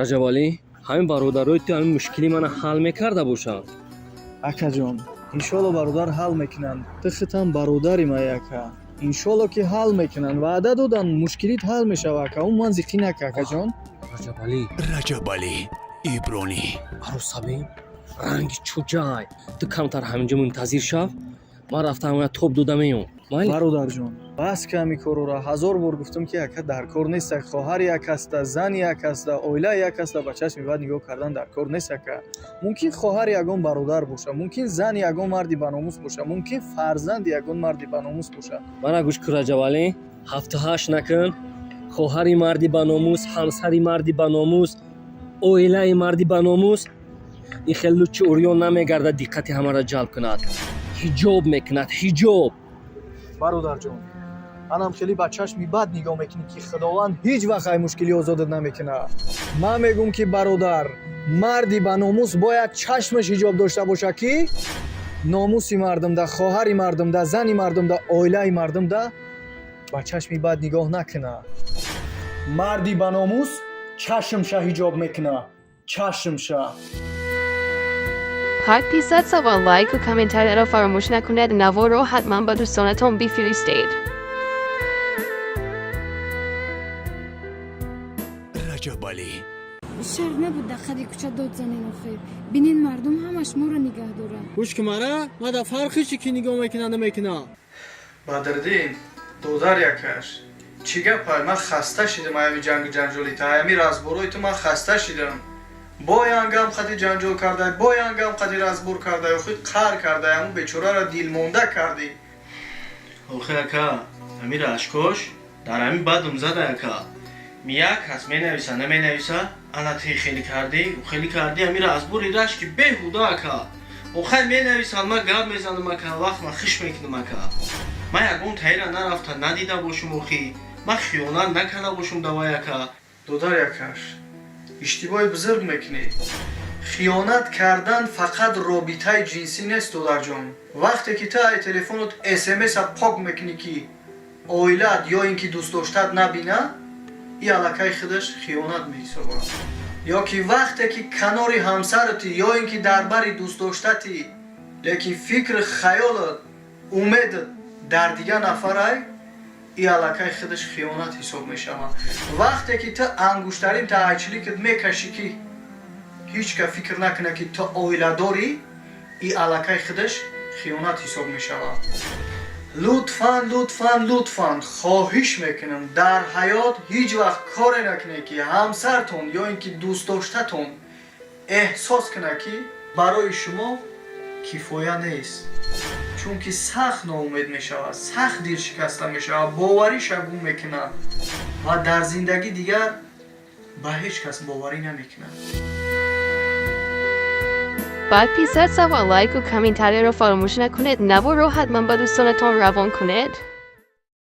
Раҷабалӣ, ҳамин бародарои ту ҳамин мушкили мана ҳал мекарда бошанд? Акаҷон, иншолло, бародар ҳал мекунанд. Ту худтам бародари май, ака. Иншолло, ки ҳал мекунанд, ваъда доданд, мушкилит ҳал мешава, ака. Умуман зиқӣ нака, акаҷон. Раҷабалӣ. Раҷабалӣ Ибронӣ. Арӯсабин ранги чуҷай. Ту камтар ҳаминҷо мунтазир шав, ман рафта ҳамоя тоб дода меём, майли? Бародарҷон, бас ка ҳами корора. Ҳазор бор гуфтам, ки, ака, дар кор нест. Хоҳар як аста, зан як аста, оила як аста, ба чашми бад нигоҳ кардан дар кор нест, ака. Мумкин хоҳари ягон бародар боша, мумкин зани ягон марди баномус боша, мумкин фарзанди ягон марди баномус боша. Мана гӯш кун, Раҷабалӣ, ҳафту ҳашт накун. Хоҳари марди баномус, ҳамсари марди баномус, оилаи марди баномус ин хел лучи урён намегардад, диққати ҳамаро ҷалб кунад. Ҳиҷоб мекунад, ҳиҷоб. Бародарҷон, манам хеле ба чашми бад нигоҳ мекунӣ, ки Худованд ҳеҷ вақт ай мушкилӣ озодат намекунад. Ман мегӯм, ки, бародар, марди баномус бояд чашмаш ҳиҷоб дошта бошад, ки номуси мардумда, хоҳари мардумда, зани мардумда, оилаи мардумда ба чашми бад нигоҳ накунад. Марди баномус чашмша ҳиҷоб мекунад, чашмша. Подписаться ва лайку комментарияро фаромӯш накунед. Наворро ҳатман ба дӯстонатон бифиристед. Раҷабалӣ. Шарт набуд дар қади кӯча дод занен охир. Бинен, мардум ҳамаш моро нигаҳ дорад. Гӯш ки, мара мада фарқи чи, ки нигоҳ мекуна, намекуна. Бадриддин, додар якаш, чӣ гапай? Ман хаста шидам аями ҷангу ҷанҷоли та, аями разборои ту ман хаста шидам. Боянгам қати ҷанҷол кардай, боянгам қати разбор кардай, охир қаҳр кардай, ҳамун бечораро дилмонда кардӣ. Охир, ака, ами рашкош дар ҳами бадум зада, ака. Як кас менависа, наменависа, ана ти хеле кардӣ, хеле кардӣ. Ами разбори рашки беҳуда, ака. Охай, менависанд, ман гап мезанам, ака, вақт ман хиш мекунам, ака. Ман ягон таира нарафта надида бошум, охи ман хиёнат накарда бошум давай, ака. Додар якаш, иштибоҳи бузург мекунӣ. Хиёнат кардан фақат робитаи ҷинсӣ нест, додарҷон. Вақте ки ту ай телефонот смса пок мекунӣ, ки оилаат ё ин ки дӯстдоштаат набина, и аллакай худаш хиёнат меҳисобад. Ё ки вақте ки канори ҳамсарати ё ин ки дар бари дӯстдоштатӣ, лекин фикри хаёлат, умедат дар дигар нафарай, и аллакай худаш хиёнат ҳисоб мешавад. Вақте ки ту ангуштарин таайчиликат мекашӣ, ки ҳеҷ ка фикр накунад, ки ту оиладорӣ, и аллакай худаш хиёнат ҳисоб мешавад. Лутфан, лутфан, лутфан, хоҳиш мекунам, дар ҳаёт ҳеҷ вақт коре накунед, ки ҳамсартон ё ин ки дӯстдоштатон эҳсос кунад, ки барои шумо кифоя нест, чунки сахт ноумед мешавад, сахт дилшикаста мешавад, бовариша гум мекунад ва дар зиндагӣ дигар ба ҳеҷ кас боварӣ намекунад. Подписаться ва лайку комментарияро фаромӯш накунед. Наворро ҳатман ба дӯстонатон равон кунед.